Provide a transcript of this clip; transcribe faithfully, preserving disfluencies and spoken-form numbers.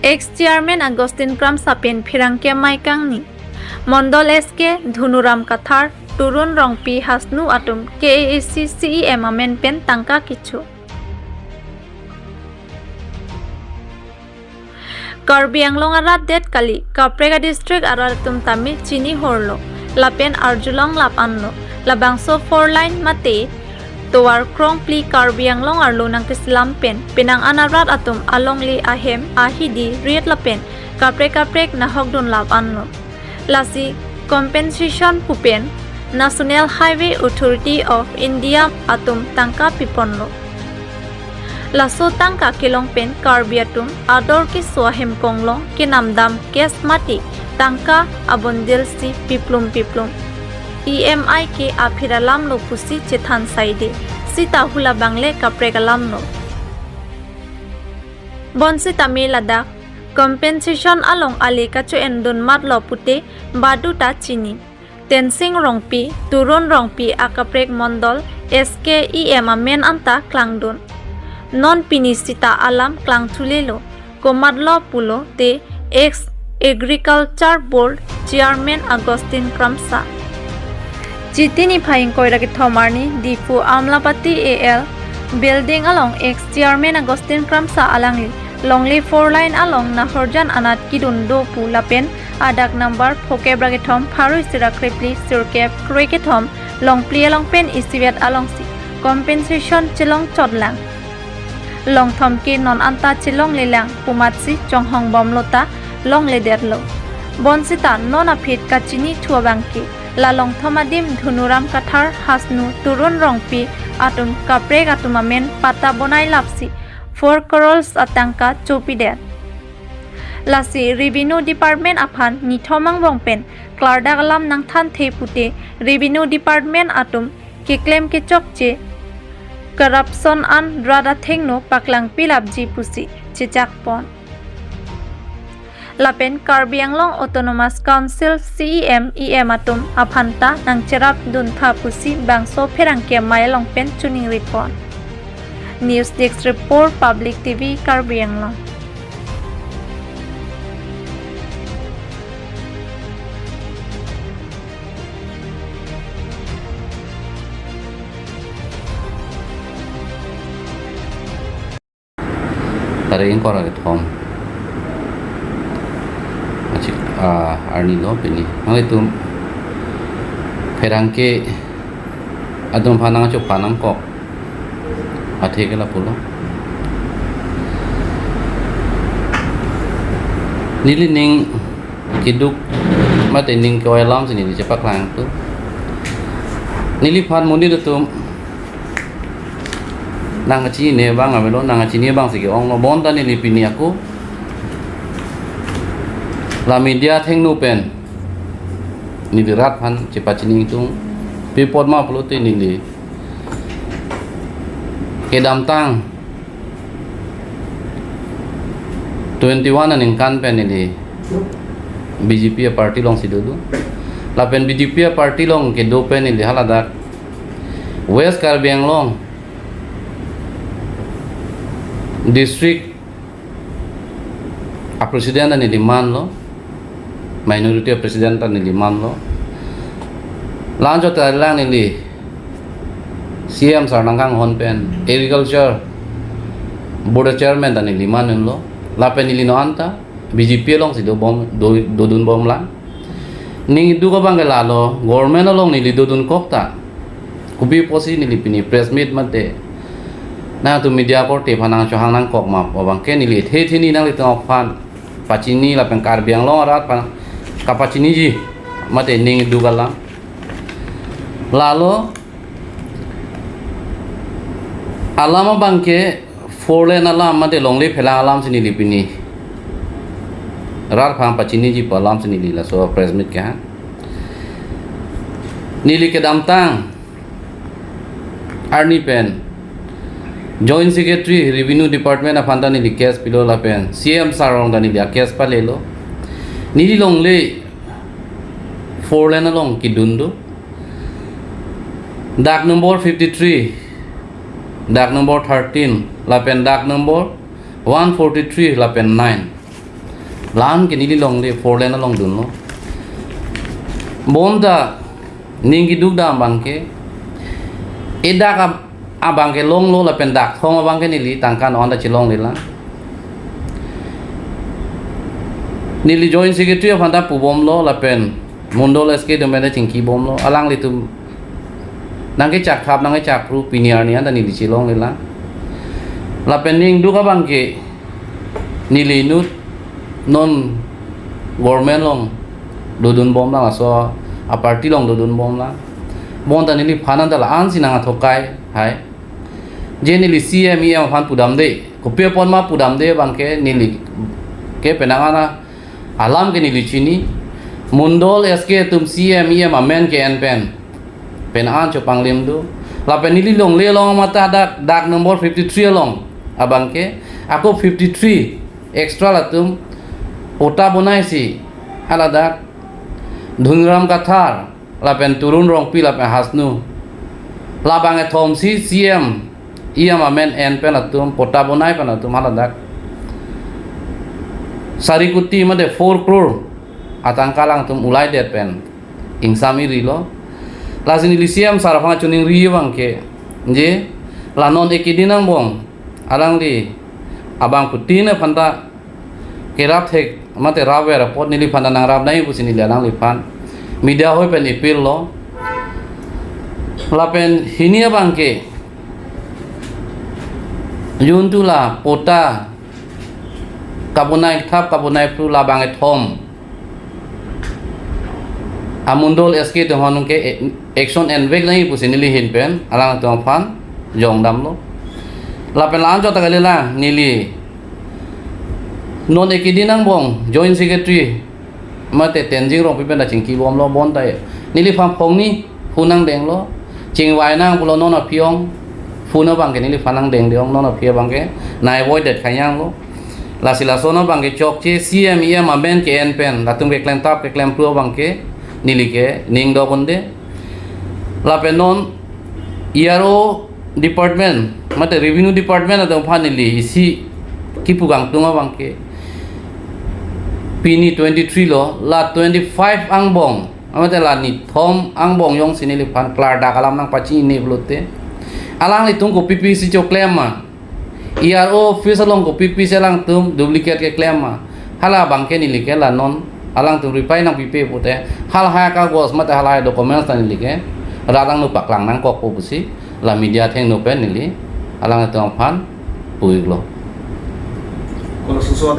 Ex-chairman Augustine Kramsa pen pherangke amei kangni. Mondol S K, Dhunuram Kathar, Turun Rongpi, Hasnu atum K A A C C E M amen pen tangka kecho. Karbi Anglong arat det kali, kaprek adistrict arat atum tame chini horlo, lapen arjulong lap anlo. Labangso four lane mate tovar krongphli Karbi Anglong arlo nangkeselam pen penang an arat atum alongle ahem ahidi riet lapen kaprek kaprek nahokdun lap anlo. Lasi compensation pu pen National Highway Authority of India atum tangka piponlo. Laso tangka kelong pen Karbi atum ador keso ahem konglong kenamdam cash mate tangka abundle si piplum piplum. E M I ke aphi alamlo pusi chethan saide. Sita hula bangle kaprek alamlo. Bonsitame ladak compensation along ale kacho-endun matlo pute baduta chini. Tensing Rongpi, Turun Rongpi akaprek mondol S K E M amen anta klangdun. Non pini sita alam klangthulelo. Komatlo pulote ex Agriculture Board Chairman Augustine Kramsa. Chiti niphai ingkoi ra kethom arni Diphu Amlapatti A L building along ex chairman Augustine Kramsa alangli longle four lane along nahorjan anat kedun do pu lapen adag number phokep ra kethom, pharo isi ra krephli, sirkep, krekethom, longphli along pen isivet alongsi compensation chelong chotlang. Longthom ke non anta chelonglelang pumatsi chonghong bomlo ta longledetlo. Bonsita non aphi kachinithu abangke la longthom adim Dhunuram Kathar, Hasnu, Turun Rongpi atum kaprek atum amen patta bonai lapsi four crores atangka chopidet. Lasi Revenue Department aphan nithom angbong pen klardak alam nangthanthe pute Revenue Department atum keklem kechokche corruption an rat athengno paklangpi lapji pusi chechakpon. Lapen Karbi Anglong Autonomous Council C E M E M atum aphanta nangcherapduntha pusi bangso pherangke amei along pen choningripon. News Desk Report, Public T V, Karbi Anglong. Tarik ingkoi ra kethom achik, ah, arni lo pini. Nanglitum pherangke atum aphan nangchopha nangkok athe ke lapulo. Neli ning keduk mate ning ke-oi alam si neli chepaklangthu. Neliphan monit atum nangchinine abang avelo, nangchinine abangsi ke-onglo, bonta neli pini ako la media athengno pen neli rat aphan chepachini ingtung. Pi apot ma pulote neli kedamtang twenty-one aningkan pen neli B J P aparty alongsi dodun. Lapen B J P aparty along kedo pen neli haladak West Karbi Anglong district apresident ta neli manlo, minority apresident ta neli manlo. La-anchot ta lang neli C M sir nangkanghon pen Agriculture Board chairman ta neli manlo. Lapen neli non anta B J P alongsi dobom, do, dodunbomlang. Ning keduk abangke lalo, government along neli dodunkok ta, kopi apotsi neli pini press meet mate nangtum media korte aphan nangchohang nangkok ma pu abangke neli the the ni nanglitum aphan pachini lapen Karbi Anglong arat aphan kapachiniji mate ning keduk alam. Lalo alam abangke four lane alam mate longle phelang alamsi neli pini rat aphan pachiniji pu alamsi neli laso press meet kehang. Neli kedamtang arni pen Joint Secretary Revenue Department aphan ta neli case pilo lapen C M sir along ta neli a-case palelo. Neli longle four lane along kedun do. Dag number fifty-three, dag number thirteen, lapen dag number one forty-three lapen nine. Lan ke neli longle four lane along dunlo. Bonta ning keduk dam abangke, edak ab-, abangke longlo lapen dak thom abangke neli tangka non ta chelonglelang. Neli Joint Secretary aphanta pubomlo lapen Mondol S K atum pen ta chingkibomlo. Alanglitum nangkechak thap nangkechak phru pini arni anta neli chelonglelang. Lapen ning duk abangke neli inut non government along dodunbomlang, laso a-party along dodunbomlang. Bonta neliphan anta la-ansi nang athokai hai. Je neli C M E M aphan pudamde, kopi apot ma pudamde abangke neli ke penang ana alam ke neli chini. Mondol S K atum C M E M amen ke-en pen pen an chopanglim do. Lapen neli longle along mate dak, dak number fifty-three along abangke ako fifty-three extra latum patta bonaisi haladak Dhunram Kathar lapen Turun Rongpi lapen Hasnu, labang kethomsi C M E M amen en pen latum, patta bonai pen latum haladak sari kuti mate four crore atangka alangtum ulaidet pen ingsam irilo. Lasi neli C M sir aphan choningri abangke, je la non ekedin angbong alangli abangphutin aphanta kerap thek mate rapver apot neliphan ta nangrap nangji pusi neli alangliphan media ahoi pen appeal lo. Lapen hini abangke juntu la patta kabonai thap kabonai phru labang kethom a-Mondol S K atum aphan ke action envek nangji pusi neli ahin pen alangtum aphan jongdamlo. Lapen la-an chot ta kalilang, neli non ekedin angbong Joint Secretary mate Tenzing Rongpi pen ta chingkibomlo, bonta neliphan phongni phone nangdenglo, chingvai nang pulo non aphi ong, phone abangke neliphan nangdengde ong, non aphi abangke nai-avoid det khanyanglo. Lasi lason abangke chokche C M E M amen ke-en pen latum keklem thap keklem phru abangke neli ke ning do-unde. Lapen non E R O department mate revenue department atum aphan neli isi kipu kangtung abangke pini twenty-three lo, la twenty-five angbong mate la nithom angbong jongsi neliphan klardak alam nangpachinine pulote alanglitum kopi pisi choklem ma, E R O office along kopi pisi alangtum duplicate keklem ma, hala abangke neli ke la non alangtum reply nangpipe pute halahai kagos mate halahai documents ta neli ke rat angno paklang nangkokpo pusi la media athengno pen neli alangtum aphan pu-iklo. Kono suso